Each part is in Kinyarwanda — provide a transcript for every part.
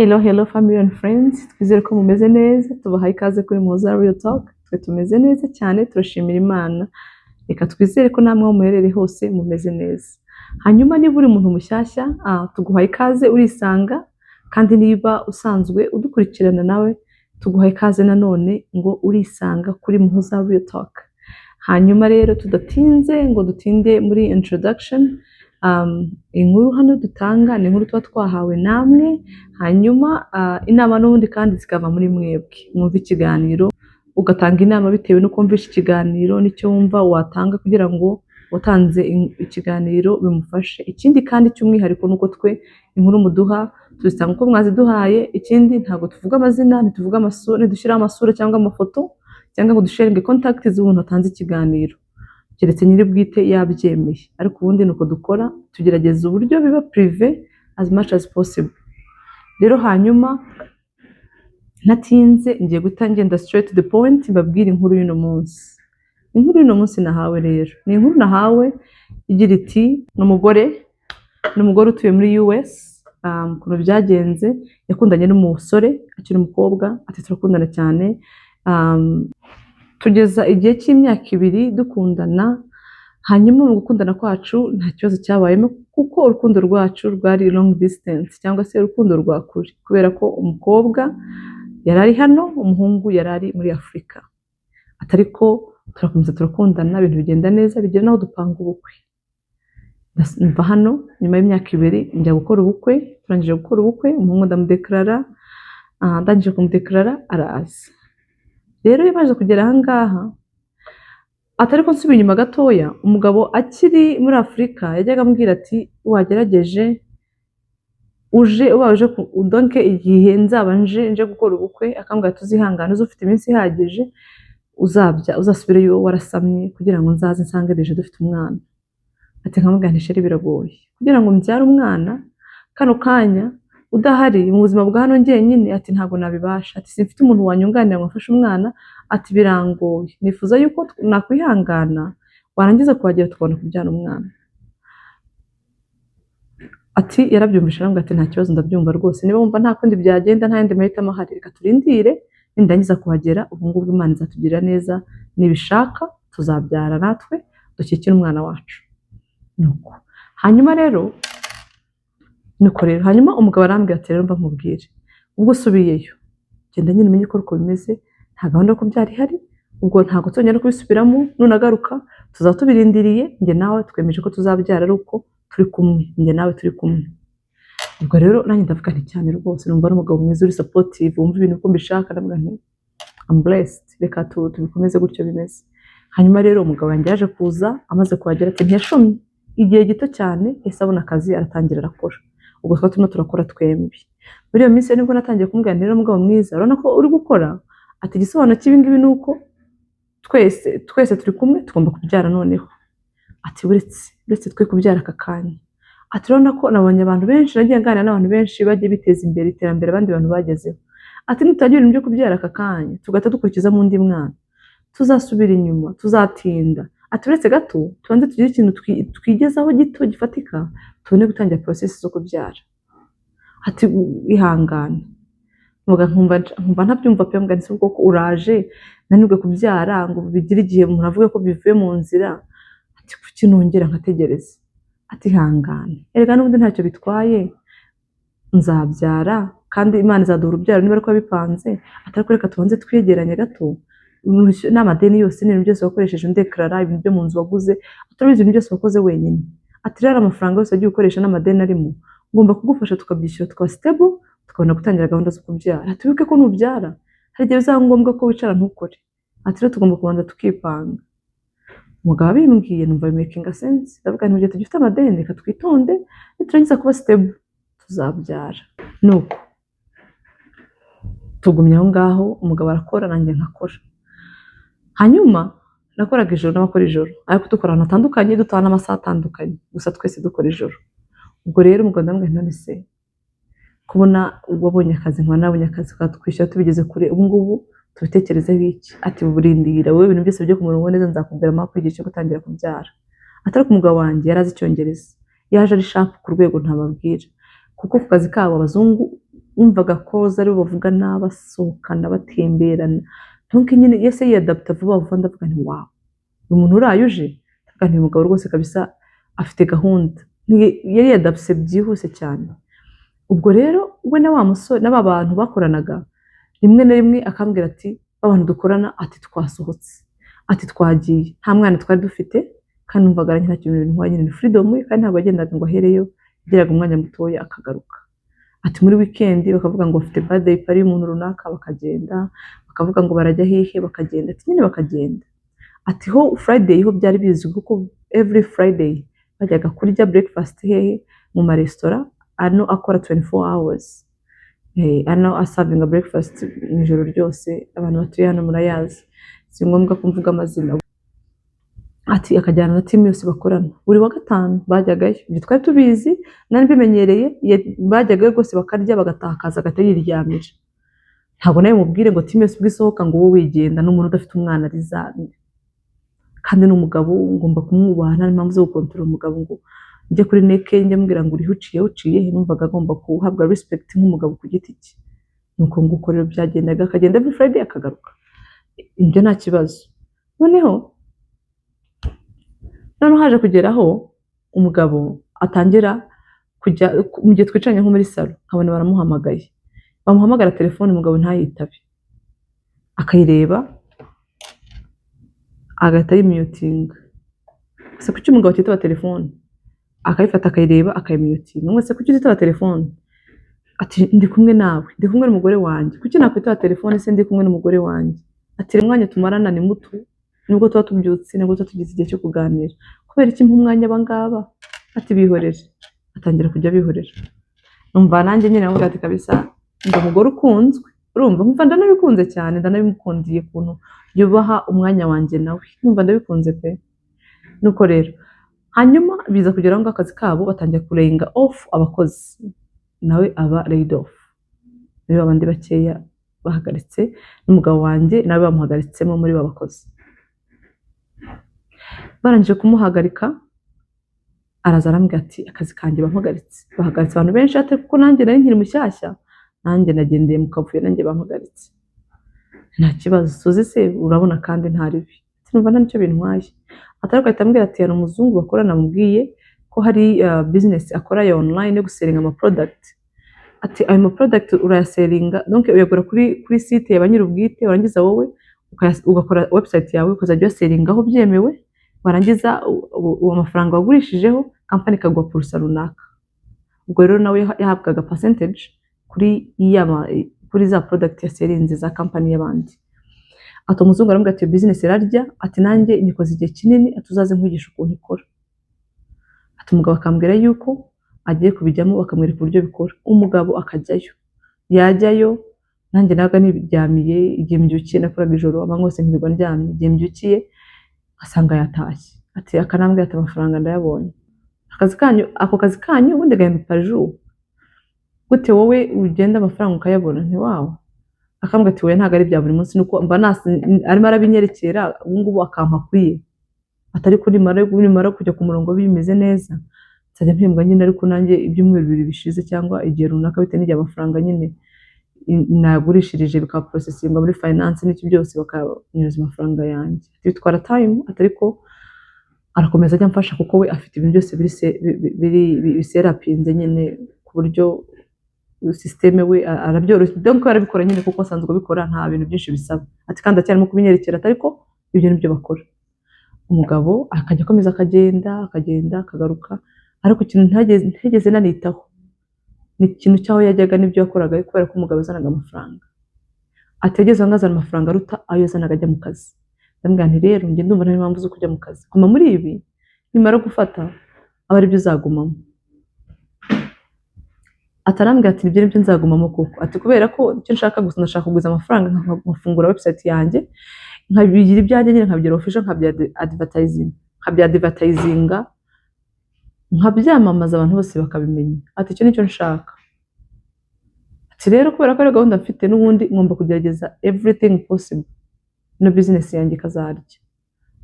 Hello, hello family and friends, twizere ko mumeze neza. Tubahaye ikaze kuri Muhoza Real Talk. Twe tumeze neza cyane, turashimira Imana. Reka twizere ko namwe aho muherereye hose mumeze neza. Hanyuma niba uri umuntu mushyashya, tuguhaye ikaze, urisanga. Kandi niba usanzwe udukurikirana nawe, tuguhaye ikaze nanone ngo urisanga kuri Muhoza Real Talk. Hanyuma rero tudatinze ngo dutinde muri introduction, inkuru hano dutanga ni inkuru tuba twahawe namwe, hanyuma inama n'ubundi kandi zikava muri mwebwe. Mwumva ikiganiro, ugatanga inama bitewe n'uko wumvishe ikiganiro n'icyo wumva watanga kugira ngo watanze ikiganiro bimufashe. Ikindi kandi cy'umwihariko ni uko twe inkuru muduha tuzitanga uko mwaziduhaye. Ikindi, ntabwo tuvuga amazina, ntituvuga amasura, ntidushyiraho amasura cyangwa amafoto cyangwa ngo dusharinge contact z'umuntu watanze ikiganiro, keretse nyiri bwite yabyemeye. Ariko ubundi ni uko dukora, tugerageza uburyo biba privé as much as possible. Rero hanyuma ntatinze, ngiye guhita ngenda straight to the point, mbabwire inkuru y'uno munsi. Inkuru y'uno munsi nahawe rero ni inkuru nahawe igira iti: ni umugore utuye muri US. Ukuntu byagenze, yakundanye n'umusore akiri umukobwa. Ati: "Turakundana cyane, tugeza igihe cy'imyaka 2 dukundana. Hanyuma mu gukundana kwacu nta kibazo cyabayemo, kuko urukundo rwacu rwari long distance cyangwa se urukundo rwa kure, kubera ko umukobwa yari ari hano, umuhungu yari ari muri Afurika." Atari ko turakomeza turakundana, ibintu bigenda neza, bigera n'aho dupanga ubukwe. Mva hano nyuma y'imyaka 2 njya gukora ubukwe. Turangije gukora ubukwe, umuhungu ndamudeclara. Ndangije kumudeclara araza. Rero iyo baje kugera aha ngaha, atari ko nsubiye inyuma gatoya, umugabo akiri muri Afurika yajyaga ambwira ati: "Wagerageje uje, ubaye uje donc igihe nzaba nje gukora ubukwe." Akambwira: "Tuzihangane, uze ufite iminsi ihagije, uzabya uzasubireyo warasamye, kugira ngo nzaze nsange déjà dufite umwana." Ati: "Nkamubwira nti: 'Chéri, biragoye kugira ngo mbyare umwana kano kanya udahari mu buzima bwa hano njyenyine.' Ati: 'Ntabwo nabibasha.' Ati: 'Simfite umuntu wanyunganira ngo mfashe umwana.' Ati: 'Birangoye, nifuza yuko nakwihangana warangiza kuhagera tukabona kubyara umwana.' Ati: 'Yarabyumvise, arambwira ati: 'Nta kibazo, ndabyumva rwose. Niba wumva nta kundi byagenda, nta yandi mahitamo ahari, reka turindire nindangiza kuhagera. Ubu ngubu Imana izatugirira neza, nibishaka tuzabyara natwe dukikire umwana wacu.' Nuko hanyuma rero, nuko rero hanyuma umugabo arambwira ati: 'Rero mba nkubwire, ubwo usubiyeyo genda nyine umenye uko bimeze. Nta gahunda yo kubyara ihari, ubwo ntabwo tuzongera no kubisubiramo. Nunagaruka tuzaba tubirindiriye. Njye nawe twemeje ko tuzabyara ari uko turi kumwe, njye nawe turi kumwe.' Ubwo rero nanjye ndavuga nti: 'Cyane rwose, numva ari umugabo mwiza uri supportive, wumva ibintu uko mbishaka.' Ndavuga nti: 'I'm blessed, reka tubikomeze gutyo bimeze.' Hanyuma rero umugabo wanjye yaje kuza, amaze kuhagera, ati ntiyashomye igihe gito cyane, yahise abona akazi, aratangira arakora. Ubwo twari turimo turakora twembi. Muri iyo minsi nibwo natangiye kumubwira nti: 'Rero mugabo mwiza, urabona ko uri gukora.' Ati: 'Igisobanuro cy'ibi ngibi ni uko twese twese turi kumwe, tugomba kubyara noneho.' Ati: 'Uretse twe kubyara aka kanya.' Ati: 'Urabona ko nabonye abantu benshi, nagiye nganira n'abantu benshi bagiye biteza imbere, iterambere abandi bantu bagezeho.' Ati: 'Nitutagira ibintu byo kubyara aka kanya, tugahita dukurikizamo undi mwana, tuzasubira inyuma, tuzatinda.' Ati: 'Uretse gato tubanze tugire ikintu twigezaho gito gifatika, tubone gutangira process zo kubyara.' Ati: 'Ihangane.' Nkumva nkumva ntabyumva pe. Mbwa nti: 'Koko uraje nanirwe kubyara ngo bigire igihe umuntu avuge ko bivuye mu nzira?' Ati: 'Kuki nongera nkategereza?' Ati: 'Ihangane, erega n'ubundi ntacyo bitwaye, nzabyara kandi Imana izaduha urubyaro niba ariko bipanze.' Atari reka tubanze twegeranye gato n'amadeni yose n'ibintu byose wakoresheje undeclara, ibintu byo mu nzu waguze, atari ibintu byose wakoze wenyine.' Ati: 'Rero amafaranga yose wagiye ukoresha n'amadeni arimo, ngomba kugufasha tukabyishyura, tukaba stable, tukabona gutangira gahunda zo kubyara.' Ati: 'Wibuke ko nubyara hari igihe bizaba ngombwa ko wicara ntukore.' Ati: 'Rero tugomba kubanza tukipanga.' Umugabo abimbwiye numva bimakinga sense. Ndavuga nti: 'Mu gihe tugifite amadeni, reka twitonde, niturangiza kuba stable tuzabyara.' Nuko tugumye aho ngaho, umugabo arakora, nanjye nkakora. Hanyuma nakoraga ijoro n'abakora ijoro, ariko dukora ahantu hatandukanye, dutaha n'amasaha atandukanye, gusa twese dukora ijoro. Ubwo rero umugabo ndamubwira nti: 'None se kubona wabonye akazi, nkaba nabonye akazi, tukatwishyura tubigeze kure, ubu ngubu tubitekerezeho iki?' Ati: 'Burindira wowe, ibintu byose bijye ku murongo neza, nzakubwira amakuru igihe cyo gutangira kubyara.' Atari ko umugabo wanjye yari azi Icyongereza, yaje ari sharp ku rwego ntababwira, kuko ku kazi kabo abazungu Wumvaga ko ari bo bavugana, basohokana, batemberana. Donc nyine yese yiyadapta vuba vuba. Ndavuga nti: "Wow, uyu muntu uraye uje." Ndavuga nti: "Uyu mugabo rwose kabisa afite gahunda." Yari yadapse byihuse cyane. Ubwo rero we na wa musore na ba bantu bakoranaga, rimwe na rimwe akambwira ati: "Ba bantu dukorana," ati, "twasohotse," ati, "twagiye." Nta mwana twari dufite, kandi numvaga nta kintu bintwaye nyine, ni freedom ye. Kandi ntabwo yagendaga ngo ahereyo, yageraga umwanya mutoya akagaruka. Ati muri weekend bakavuga ngo bafite birthday party y'umuntu runaka, bakagenda, bakavuga ngo barajya hehe, bakagenda. Ati nyine bakagenda. Ati ho Friday ho byari bizwi kuko every Friday bajyaga kurya breakfast hehe? Mu maresitora ano akora 24 hours, ano aservinga breakfast mu ijoro ryose. Abantu batuye hano murayazi, si ngombwa ko mvuga amazina. Ati akajyana na team yose bakorana. Buri wa gatanu bajyagayo. Ibyo twari tubizi, nari mbimenyereye. Bajyagayo rwose bakarya, bagataha, akaza agahita yiryamira. Ntabwo nawe mubwire ngo team yose ubwo isohoka ngo wowe wigenda. N'umuntu udafite umwana ariza, kandi ni umugabo, ngomba kumwubaha. Nta mpamvu zo gukontorora umugabo ngo njye kuri neke njye mubwira ngo urihe, uciye, uciye he. Numvaga agomba guhabwa respect nk'umugabo ku giti cye. Nuko nguko rero byagendaga, akagenda every Friday akagaruka, ibyo nta kibazo. Noneho haje kugeraho umugabo atangira kujya, mu gihe twicaranye nko muri salon, nkabona baramuhamagaye, bamuhamagara telefone umugabo ntayitabe, akayireba agahita ayimiyutinga. Ese kuki umugabo atitaba telefone? Akayifata, akayireba, akayimiyutinga. Ngo: "Se kuki utitaba telefone?" Ati: "Ndi kumwe nawe, ndi kumwe n'umugore wanjye. Kuki nakwitaba telefone se ndi kumwe n'umugore wanjye?" Ati: "Umwanya tumarana ni muto, nibwo tuba tubyutse, nibwo tuba tugize igihe cyo kuganira. Kubera iki mpa umwanya aba ngaba?" Ati: "Bihorere." Atangira kujya bihorera. Numva nanjye nyine navuga ati: "Kabisa ndi umugore ukunzwe." Urumva, nkumva ndanabikunze cyane, ndanabimukundiye ukuntu yubaha umwanya wanjye nawe, numva ndabikunze pe. Nuko rero hanyuma biza kugera aho ngaho akazi kabo batangira kulayinga off abakozi, nawe aba laid off muri babandi bakeya bahagaritse, n'umugabo wanjye nawe bamuhagaritsemo muri ba bakozi. Barangije kumuhagarika, araza arambwira ati: "Akazi kanjye bampagaritse, bahagaritse abantu benshi." Ati: "Kuko nanjye nari nkiri mushyashya, nanjye nagendeye mu kavuyo, nanjye bampagaritse." Nta kibazo, suzi se urabona kandi nta ribi. Ati: "Numva nta nicyo bintwaye." Ati ariko ahita ambwira ati hari umuzungu bakorana mubwiye ko hari business akora ya online yo gusellinga ama product. Ati ayo ma product urayasellinga, donc uyagura kuri site ya ba nyir'ubwite, warangiza wowe ugakora website yawe, ukazajya uyasellingaho byemewe, warangiza uwo mafaranga wagurishijeho company ikaguha pourcent runaka. Ubwo rero nawe yahabwaga percentage kuri za product yasellinze za company y'abandi. Ati umuzungu aramubwira ati: "Iyo business irarya." Ati: "Nanjye nyikoze igihe kinini." Ati: "Uzaze nkwigisha ukuntu ikora." Ati umugabo akambwira yuko agiye kubijyamo, bakamwereka uburyo bikora. Umugabo akajyayo, yajyayo nanjye nabaga niryamiye. Igihe mbyukiye, nakoraga ijoro, amanywa yose nkirirwa ndyamye, igihe mbyukiye asanga yatashye. Ati akanambwira ati: "Amafaranga ndayabonye. Akazi kanyu, ako kazi kanyu ubundi gahemba par jour gute? Wowe ugenda amafaranga ukayabona?" Ntiwawe akambwira ati: "Wowe ntabwo ari ibya buri munsi." Nuko mba arimo arabinyerekera ubu ngubu, akampa akwiye, atari ko nimara kujya ku murongo bimeze neza nzajya mpembwa nyine. Ariko nanjye ibyumweru 2 bishize cyangwa igihe runaka, bitewe n'igihe amafaranga nyine nagurishirije bikaba processingwa muri finance n'iki byose, bakanyereza amafaranga yanjye, bitwara time. Atari ko arakomeza ajya amfasha, kuko we afite ibintu byose biri biserapinze nyine ku buryo système we arabyoroshya, donc arabikora nyine kuko asanzwe abikora, nta bintu byinshi bisaba. Ati kandi acyarimo kubinyerekera, ati ariko ibyo nibyo bakora. Umugabo akajya akomeza akagenda, akagenda akagaruka. Ariko ikintu ntigeze nanitaho ni ikintu cy'aho yajyaga n'ibyo yakoraga, kubera ko umugabo yazanaga amafaranga. Ati yageze aho ngaho azana amafaranga aruta ayo yazanaga ajya mu kazi. Ndamubwira nti: "Rero njye ndumva nta mpamvu zo kujya mu kazi, guma muri ibi, nimara gufata aba aribyo uzagumamo." Atarambwira ati: "Nibyo, nibyo nzagumamo koko." Ati kubera ko icyo nshaka gusa, ndashaka kugwiza amafaranga, nkafungura website yanjye, nkabigira ibyanjye nyine, nkabigira official, nkabya advertisinga, nkabyamamaza, abantu bose bakabimenya. Ati icyo nicyo nshaka. Ati rero kubera ko ari gahunda mfite n'ubundi, ngomba kugerageza everything possible ino business yanjye ikazarya.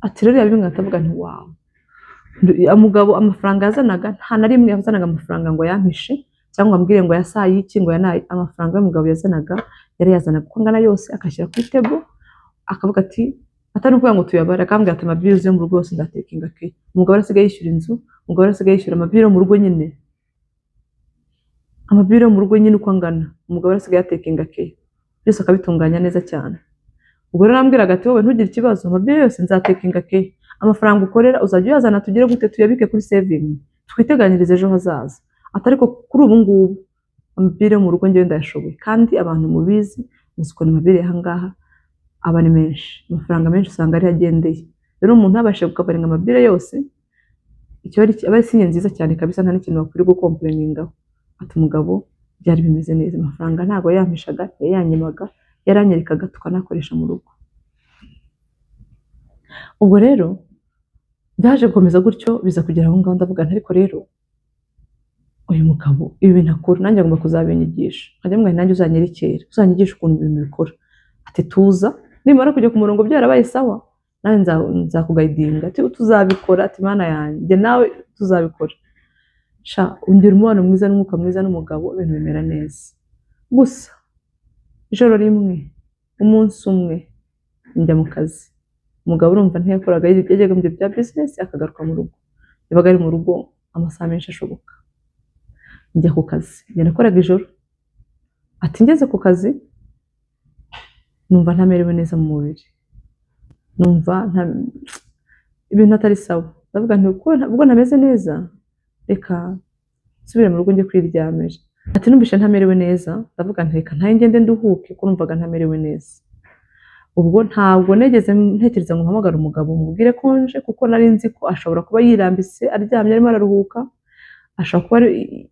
Ati rero yabimbwiye, atavuga nti: "Wow." Umugabo amafaranga yazanaga, nta na rimwe yazanaga amafaranga ngo ayampishe cyangwa ngo ambwire ngo ntabwo nzayabona. cyangwa ambwire ngo yasaye iki, ngo yanaye. Amafaranga y'umugabo yazanaga yari yazanaga uko angana yose, akashyira kuri table, akavuga ati, atari ukuvuga ngo tuyabare, akambwira ati amabills yo mu rugo yose ndatekinga care. Umugabo arasigaye yishyura inzu, umugabo arasigaye yishyura amabills yo mu rugo nyine, amabills yo mu rugo nyine uko angana, umugabo arasigaye atekinga care, byose akabitunganya neza cyane. Ubwo rero arambwiraga ati wowe ntugire ikibazo, amabills yose nzatekinga care, amafaranga ukorera uzajya uyazana, tugire gute, tuyabike kuri saving, twiteganyirize ejo hazaza. Ati ariko kuri ubu ngubu amabills yo mu rugo njyewe ndayashoboye. Kandi abantu mubizi, muzi ukuntu amabills aha ngaha aba ari menshi, amafaranga menshi usanga ariho agendeye. Rero umuntu ntabashe gukavaringa amabills yose, icyo aba ari signe nziza cyane kabisa, nta n'ikintu bakwiriye gukomplainingaho. Ati umugabo byari bimeze neza, amafaranga ntabwo yampishaga, yayanyimaga, yaranyerekaga tukanakoresha mu rugo. Ubwo rero byaje gukomeza gutyo, biza kugera aho ngaho ndavuga nti ariko rero uyu mugabo ibi bintu akora nanjye agomba kuzabinyigisha, nkajya mubwira nanjye uzanyerekere, uzanyigishe ukuntu ibintu bikora. Ati tuza, nimara kujya ku murongo byarabaye sawa, nawe nzakuguidinga. Ati tuzabikora, ati Mana yanjye nawe tuzabikora. Sha ungira umubano mwiza n'umwuka mwiza n'umugabo, ibintu bimera neza. Gusa ijoro rimwe, umunsi umwe njya mu kazi, umugabo urumva ntiyakoraga, yajyaga mu bya business akagaruka mu rugo, yabaga ari mu rugo amasaha menshi ashoboka. Njya ku kazi, njya nakoraga ijoro. Ati ngeze ku kazi numva ntamerewe neza mu mubiri, numva ibintu atari sawa. Ndavuga nti ubwo ntameze neza, reka nsubire mu rugo njye kwiryamira. Ati numvise ntamerewe neza, ndavuga nti reka ntaye ngende nduhuke, kuko numvaga ntamerewe neza. Ubwo ntabwo nigeze ntekereza ngo mpamagare umugabo mubwire ko nje, kuko nari nzi ko ashobora kuba yirambitse aryamye arimo araruhuka, ashobora kuba ari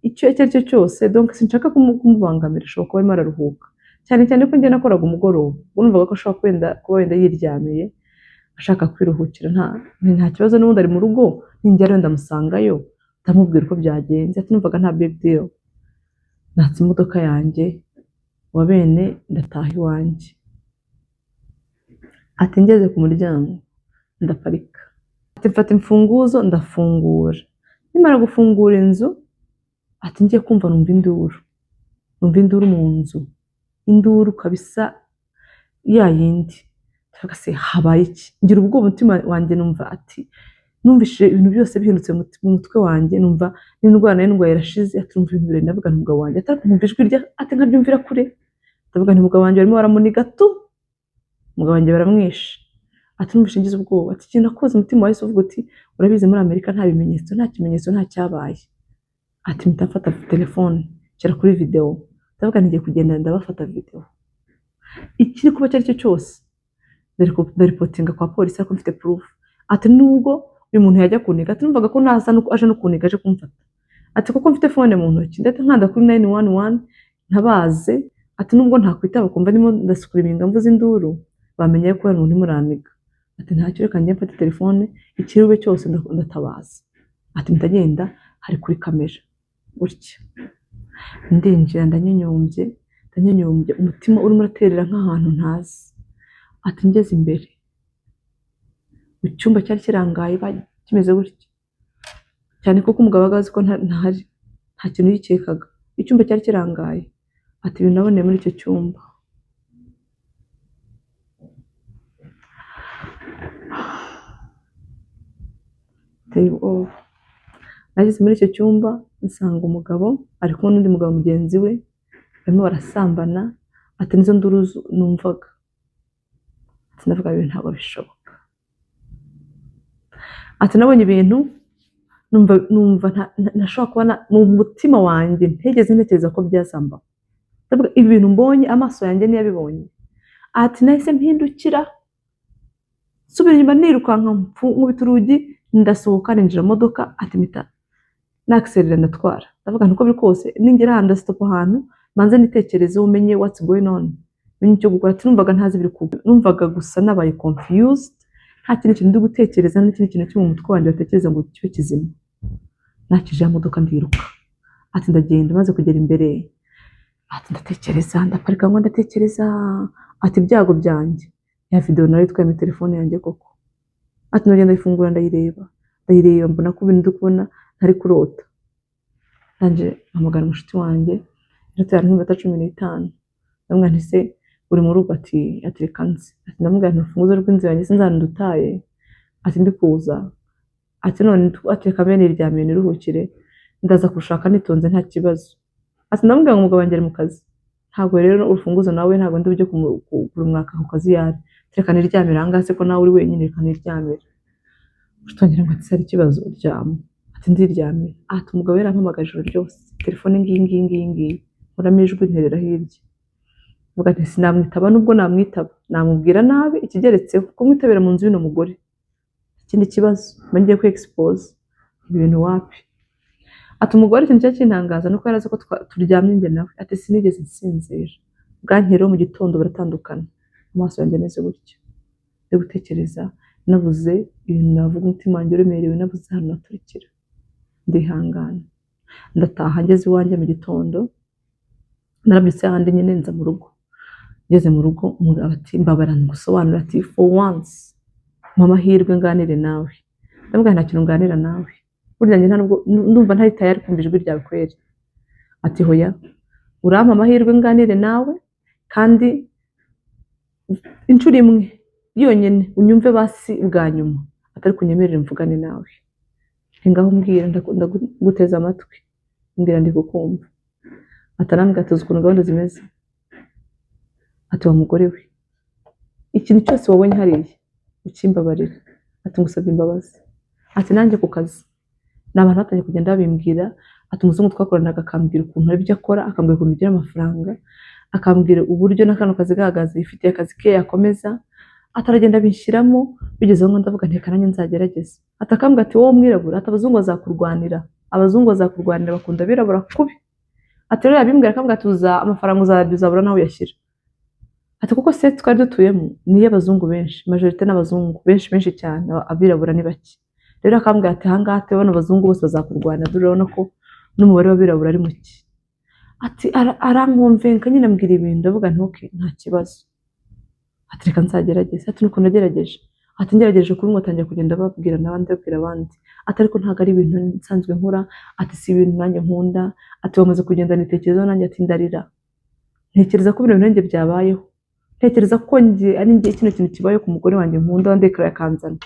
icyo icyo ari cyo cyose, donc sinshaka kumubangamira, ashobora kuba arimo araruhuka, cyane cyane ko njye nakoraga umugoroba, ubwo numvaga ko ashobora kuba wenda yiryamiye ashaka kwiruhukira, nta kibazo, n'ubundi ari mu rugo, ningerayo ndamusangayo ndamubwira uko byagenze. Ati numvaga nta big deal. Natse imodoka yanjye wa bene ndataha iwanjye. Ati ngeze ku muryango ndaparika, ati mfata imfunguzo ndafungura, nimara gufungura inzu, ati ngiye kumva numva induru, numva induru mu nzu, induru kabisa ya yindi. Ndavuga se habaye iki? Ngira ubwoba, umutima wanjye numva, ati numvise ibintu byose bihindutse mu mutwe wanjye, numva n'indwara nari ndwaye irashize. Ati numva ibintu birenda, ndavuga nti umugabo wanjye, atari kumva ijwi rye, ati nkaryumvira kure. Ndavuga nti umugabo wanjye barimo baramuniga tu, umugabo wanjye baramwishe. Ati numvise ngize ubwoba. Ati ikintu nakoze, umutima wahise uvuga uti urabizi muri Amerika nta bimenyetso, nta kimenyetso, nta cyabaye. Ati mpita mfata telefone nshyira kuri videwo, ndavuga nti ngiye kugenda ndabafata videwo, ikiri kuba icyo ari cyo cyose ndareportinga kwa polisi, ariko mfite proof. Ati nubwo uyu muntu yajya kuniga, ati numvaga ko naza aje no kuniga aje kumfata, ati kuko mfite phone mu ntoki, ndetse nkanda kuri 911 ntabaze. Ati nubwo ntakwitaba kumva ndimo ndascreaminga mvuze induru, bamenya ko hari umuntu urimo uraniga. Ati ntacyo, reka njye mfate telefone, ikirube cyose ndatabaza. Ati mpita ngenda hari kuri kamera gutya, ndinjira ndanyonyombye, ndanyonyombye, umutima urimo uraterera nk'ahantu ntazi. Ati ngeze imbere mu cyumba cyari kirangaye, kimeze gutya cyane, kuko umugabo yabaga azi ko ntahari, nta kintu yikekaga. Icyumba cyari kirangaye. Ati ibintu naboneye muri icyo cyumba biteye ubwoba. Nageze muri icyo cyumba nsanga umugabo ari kumwe n'undi mugabo mugenzi we, barimo barasambana. Ati nizo nduru numvaga. Ati ndavuga ibintu ntabwo bishoboka. Ati nabonye ibintu numva ntashobora kubona mu mutima wanjye, ntigeze ntekereza ko byazambaho. Ndavuga ibi bintu mbonye, amaso yanjye niyabibonye. Ati nahise mpindukira nsubira inyuma nirukanka, nkubita urugi ndasohoka, ninjira mu modoka. Ati mpita nakiserera ndatwara, ndavuga nti uko biri kose ningera ahantu ndasitopa, ahantu manze nitekerezeho, umenye what's going on, menye icyo gukora. Ati numvaga ntazi ibiri kuba, numvaga gusa nabaye confused, nta kindi kintu ndi gutekereza, nta n'ikindi kintu cyo mu mutwe wanjye batekereza ngo kibe kizima. Nakije ya modoka ndiruka. Ati ndagenda, maze kugera imbere, ati ndatekereza, ndaparika ngo ndatekereza. Ati ibyago byanjye, ya video nari itwaye muri telefone yanjye koko. Ati ndagenda ndayifungura, ndayireba, ndayireba, mbona ko ibintu ndi kubona ntari kurota. Nanjye mpamagara umushuti wanjye, yari nk'iminota 15, ndamubwira nti se uri mu rugo? Ati reka nze. Ati ndamubwira nti urufunguzo rw'inzu yanjye sinzana ndutaye, ati ndi kuza, ati none ati reka mbe niryamiye niruhukire, ndaza kurushaka nitonze nta kibazo. Ati ndamubwira ngo umugabo wanjye ari mu kazi, ntabwo rero urufunguzo nawe ntabwo ndi bujye kurumwaka ku kazi yari, reka niryamire aha ngaha se ko nawe uri wenyine, reka niryamire. Utangira ngo ati hari ikibazo, ryama. Ati ndiryamire. Ati umugabo yarampamagaje ijoro ryose, telefone ngiyi ngiyi ngiyi ngiyi, nkuramo ijwi nterera hirya, mvuga nti sinamwitaba, nubwo namwitaba namubwira nabi ikigeretseho kumwitabira mu nzu y'uno mugore, ikindi kibazo mba ngiye ku expose ibintu wapi. Ati umugore ikintu cya kintangaza nuko yarazi ko turyamye njye nawe, ati sinigeze nsinzira, bwankereho mu gitondo baratandukana, amaso yanjye ameze gutya, ndi gutekereza, nabuze ibintu navuga, umutima wanjye uremerewe, nabuze ahantu naturikira, ndihangana, ndataha. Ngeze iwanjye mu gitondo narabyutse ahandi nyine nza mu rugo, ngeze mu rugo umugabo ati mbabara ngusobanura, ati for once mpa amahirwe nganire nawe. Ndamubwira nta kintu nganira nawe, burya njye ntabwo ndumva ntari tayari kumva ijwi ryawe kweri. Ati hoya urampa amahirwe nganire nawe, kandi inshuro imwe yonyine unyumve basi bwa nyuma, atari kunyemerera mvugane nawe. Ngaho mbwira, ndaguteze amatwi, mbwira ndi kukumva. Atarambwira ati uzi ukuntu gahunda zimeze, ati wa mugore we ikintu cyose wabonye hariya ukimbabarira, ati ngusabye imbabazi, ati nanjye ku kazi ni abantu batangiye kugenda babimbwira, ati umuzungu twakoranaga akambwira ukuntu aribyo akora, akambwira ukuntu bigira amafaranga, akambwira uburyo na kano kazi gahagaze, yifitiye akazi ke yakomeza, ataragenda abinshyiramo, bigeze aho ndavuga nti reka nanjye nzagerageze. Ati akambwira ati wowe mwirabura, ati abazungu bazakurwanira, abazungu bazakurwanira, bakunda abirabura kubi. Ati rero yabimbwira akambwira ati amafaranga uzarya uzabura nawe uyashyira. Ati kuko se twari dutuyemo ni iy'abazungu benshi, majorité n'abazungu benshi benshi cyane, abirabura ni bake. Rero akambwira ati aha ngaha bano bazungu bose bazakurwanira, dore urabona ko n'umubare w'abirabura ari muke. Ati arankonvenka nyine ambwira ibintu, ndavuga nti okay nta kibazo. Ati reka nzagerageze. Ati nuko nagerageje. Ati ngerageje kuri mwe atangira kugenda babwira n'abandi babwira abandi. Ati ariko ntabwo ari ibintu nsanzwe nkora, ati si ibintu nanjye nkunda, ati bamaze kugenda nitekerezaho nanjye, ati ndarira. Ntekereza ko bino bintu nanjye byabayeho. Ntekereza ko njye ari njye kino kintu kibaye ku mugore wanjye nkunda wandekera yakanzana.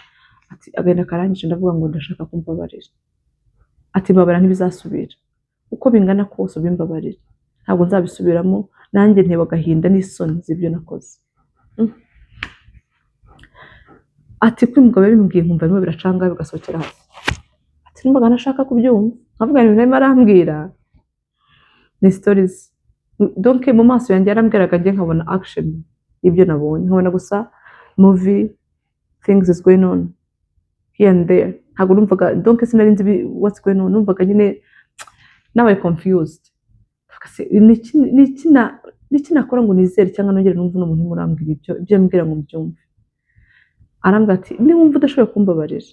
Ati agahinda karangije ndavuga ngo ndashaka kumbabarira. Ati mbabara ntibizasubira. Uko bingana kose ubimbabarira. Ntabwo nzabisubiramo, nanjye ntewe agahinda n'isoni z'ibyo nakoze. Ati ko umugabo yabimbwiye nkumva birimo biracanga bigasohokera hasi. Ati numvaga ntashaka kubyumva, nkavuga ibintu arimo arambwira ni stories. Donc mu maso yanjye yarambwiraga njye nkabona action y'ibyo nabonye, nkabona gusa movie things is going on here and there. Ntabwo numvaga, donc sinari nzi what's going on, numvaga nyine nabaye confused. Niki nakora ngo nizere cyangwa nongere numve uno muntu urimo urambwira ibyo ambwira ngo mbyumve. Arambwira ati niwumva udashoboye kumbabarira,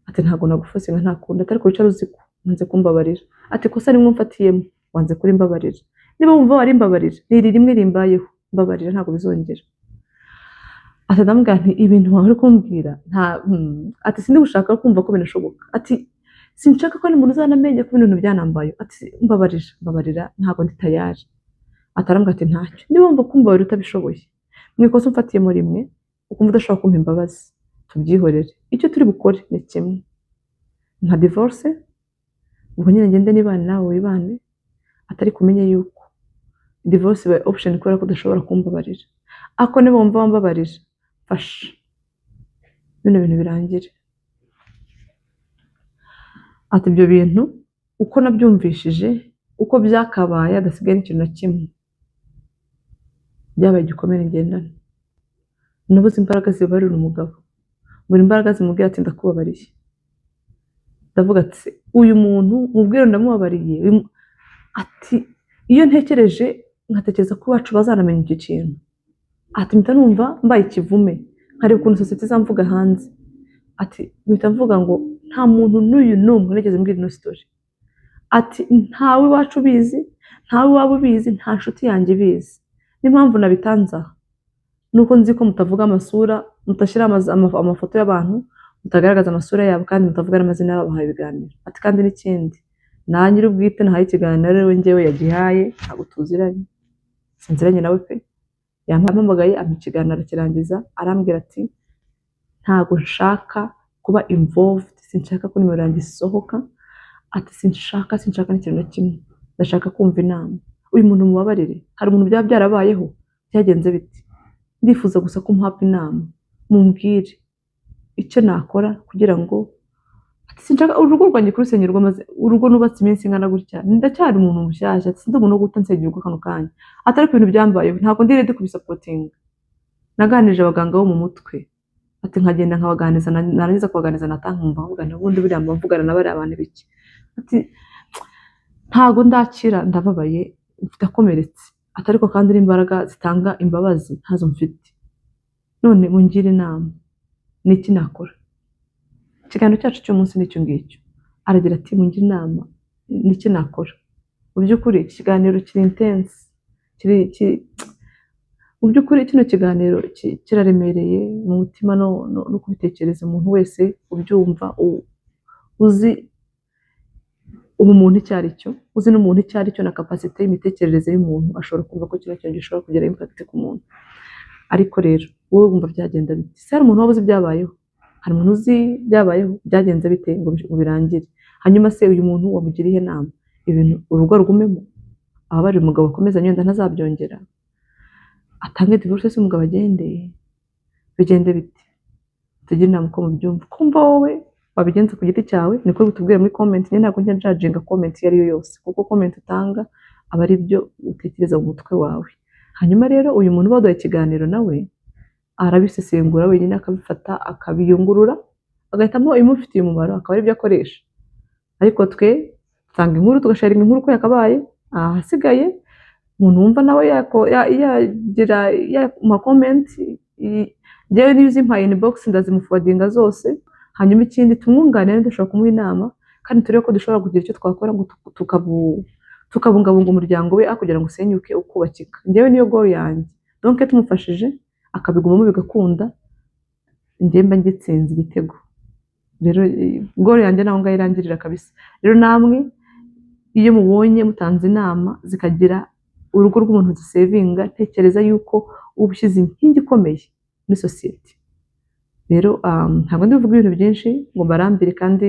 ati ntabwo nagufosinga nta kundi, ati ariko wicare uzi ko wanze kumbabarira, ati ikosa rimwe umfatiyemo wanze kurimbabarira, niba wumva warimbabarira ni iri rimwe rimbayeho, mbabarira ntabwo bizongera. Ati ndamubwira nti ibintu wawe uri kumbwira nta ati sindi gushaka kumva ko binashoboka, ati sinshaka ko n'umuntu uzanamenya ko ibintu byanambayeho, ati mbabarira mbabarira ntabwo ndi tayari. Ati arambwira ati ntacyo, niba wumva kumbabarira utabishoboye mu ikosa umfatiyemo rimwe ukumva udashobora kumpa imbabazi tubyihorere, icyo turi bukore ni kimwe nka divorce, ubwo nyine ngende nibane nawe wibane, atari kumenya yuko divorce ibaye option kubera ko udashobora kumbabarira, ariko niba wumva wambabarira mfasha bino bintu birangire. Ati ibyo bintu uko nabyumvishije uko byakabaye hadasigaye n'ikintu na kimwe, byabaye igikomere ngendana, nabuze imbaraga zibabarira umugabo, mbura imbaraga zimubwira ati ndakubabariye, ndavuga ati uyu muntu mubwire ndamubabariye, ati iyo ntekereje nkatekereza ko iwacu bazanamenya icyo kintu, ati mpita numva mbaye ikivume, nkareba ukuntu sosiyete izamvuga hanze, ati mpita mvuga ngo nta muntu n'uyu n'umwe nigeze mbwira ino story, ati ntawe iwacu ubizi, ntawe iwabo ubizi, nta nshuti yanjye ibizi, n'impamvu nabitanze aha nuko nzi ko mutavuga amasura, mutashyira amafoto y'abantu, mutagaragaza amasura yabo kandi mutavuga n'amazina y'ababahaye ibiganiro. Ati kandi n'ikindi Na nyir'ubwite nahaye ikiganiro rero njyewe yagihaye, ntabwo tuziranye, sinziranye nawe pe. Yampamagaye, ampa ikiganiro, arakirangiza, arambwira ati: "Ntabwo nshaka kuba involved, sinshaka ko nimero yanjye isohoka." Ati: Sinshaka n'ikintu na kimwe, ndashaka kumva inama. Uyu muntu mubabarire, hari umuntu byaba byarabayeho, byagenze biti? Ndifuza gusa ko muhabwa inama, mumbwire icyo nakora kugira ngo." Ati: "Sinshaka urugo rwanjye kurusenyerwa, maze urugo nubatse iminsi ingana gutya, ndacyari umuntu mushyashya." Ati: "Sindi umuntu wo guhita nsenyerwa kano kanya." Atari ku bintu byambayeho, ntabwo ndi ready kubisupportinga. Naganirije abaganga bo mu mutwe, ati nkagenda nkabaganiriza, narangiza kubaganiriza nataha nkumva nkavuga nti ubundi buriya mba mvugana na bariya bantu biki? Ati: "Ntago ndakira, ndababaye, mfite akomeretse." Ati: "Ariko kandi n'imbaraga zitanga imbabazi ntazo mfite. None mungire inama, ni iki nakora?" Ikiganiro cyacu cy'umunsi ni icyo ngicyo. Aragira ati: "Mungire inama, ni iki nakora?" Mu by'ukuri iki kiganiro kiri intense, mu by'ukuri kino kiganiro kiraremereye mu mutima no kubitekereza. Umuntu wese ubyumva, uzi ubumuntu icyo ari cyo, uzi n'umuntu icyo ari cyo na capacité y'imitekerereze y'umuntu, ashobora kumva ko kino kintu gishobora kugira impact ku muntu. Ariko rero wowe wumva byagenda bite se? Hari umuntu waba uzi ibyabayeho? Hari umuntu uzi byabayeho? Byagenze bite ngo birangire? Hanyuma se uyu muntu wamugira iyihe nama? Ibintu urugo rugumemo, ababarira umugabo, akomeza, wenda ntazabyongera, atange divorce se, umugabo agende, bigende bite? Tugire inama uko mubyumva. Kumva wowe wabigenza ku giti cyawe, niko bitubwira muri comment. Njye ntabwo njya njudginga comment iyo ari yo yose, kuko comment utanga aba ari byo utekereza mu mutwe wawe. Hanyuma rero uyu muntu uba waduhaye ikiganiro nawe arabisesengura wenyine, akabifata, akabiyungurura, agahitamo ibimufitiye umumaro, akaba aribyo akoresha. Ariko twe dutanga inkuru, tugasharinga inkuru uko yakabaye. Ahasigaye umuntu wumva nawe yagira ma comment, njyewe niyo uzimpaye inbox ndazimuforwardinga zose. Hanyuma ikindi, tumwunganire, dushobora kumuha inama kandi turebe ko dushobora kugira icyo twakora ngo tukabungabunga umuryango we, aho kugira ngo usenyuke ukubakika. Njyewe niyo goal yanjye. Donc tumufashije akabigumamo bigakunda, njye mba ngitsinze igitego. Rero goal yanjye naho ngaho irangirira kabisa. Rero namwe iyo mubonye mutanze inama zikagira urugo rw'umuntu zisavinga, tekereza yuko uba ushyize inkingi ikomeye muri sosiyete. Rero ntabwo ndi buvuge ibintu byinshi ngo mbarambire, kandi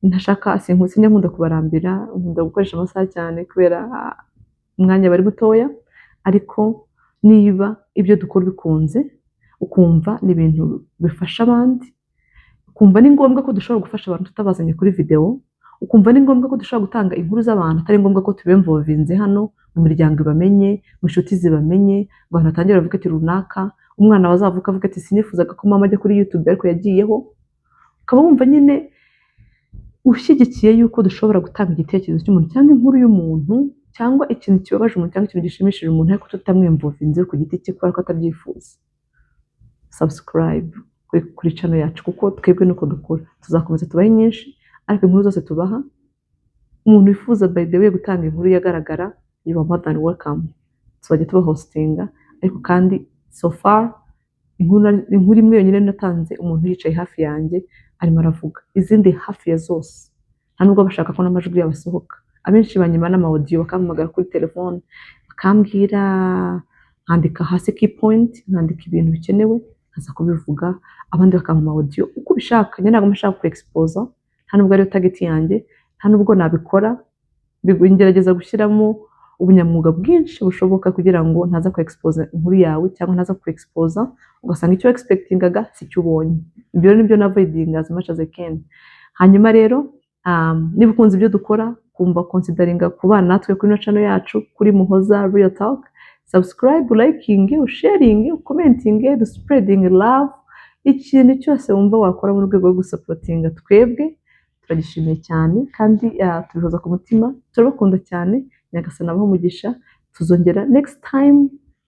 ntashaka, sinjya nkunda kubarambira, nkunda gukoresha amasaha cyane kubera umwanya bari mutoya. Ariko niba ibyo dukora bikunze, ukumva ni ibintu bifasha abandi, ukumva ni ngombwa ko dushobora gufasha abantu tutabazanye kuri videwo, ukumva ni ngombwa ko dushobora gutanga inkuru z'abantu atari ngombwa ko tubinvolvinze hano mu miryango ibamenye, mu nshuti zibamenye, ngo abantu batangire bavuge ati runaka, umwana wazavuka avuga ati: "Sinifuzaga ko mama ajya kuri YouTube ariko yagiyeho." Ukaba wumva nyine ushyigikiye yuko dushobora gutanga igitekerezo cy'umuntu cyangwa inkuru y'umuntu cyangwa ikintu kibabaje umuntu cyangwa ikintu gishimishije umuntu, ariko tutamwinvolvinze ku giti cye kubera ko atabyifuza, subscribe kuri channel yacu, kuko twebwe nuko dukora. Tuzakomeza tubahe nyinshi, ariko inkuru zose tubaha, umuntu wifuza, by the way, gutanga inkuru yagaragara, you are more than welcome, tuzajya tubahostinga. Ariko kandi so far inkuru imwe yonyine natanze umuntu yicaye hafi yanjye arimo aravuga. Izindi hafi ya zose nta nubwo bashaka ko n'amajwi yabo asohoka. Abenshi banyima n'ama audio, bakampamagara kuri telefone bakambwira, nkandika hasi key point, nkandika ibintu bikenewe, nkaza kubivuga. Abandi bakampa ama audio uko ubishaka. Njye ntabwo mba nshaka ku exposa, nta nubwo ariyo target yanjye, nta nubwo nabikora. Ngerageza gushyiramo ubunyamwuga bwinshi bushoboka kugira ngo ntaza ku expose inkuru yawe cyangwa ntaza ku exposa ugasanga icyo expectingaga si cyo ubonye. Ibyo rero nibyo na as much as I can. Hanyuma rero niba ukunze ibyo dukora, kumva consideringa kubana natwe kuri ino channel yacu, kuri Muhoza Real Talk, subscribe, liking, sharing, commenting, spreading love. Ikintu cyose wumva wakora mu rwego rwo gusupportinga twebwe, turagishimiye cyane kandi tubihoza ku mutima. Turabakunda cyane. Nyagasani abahe umugisha. Tuzongera next time.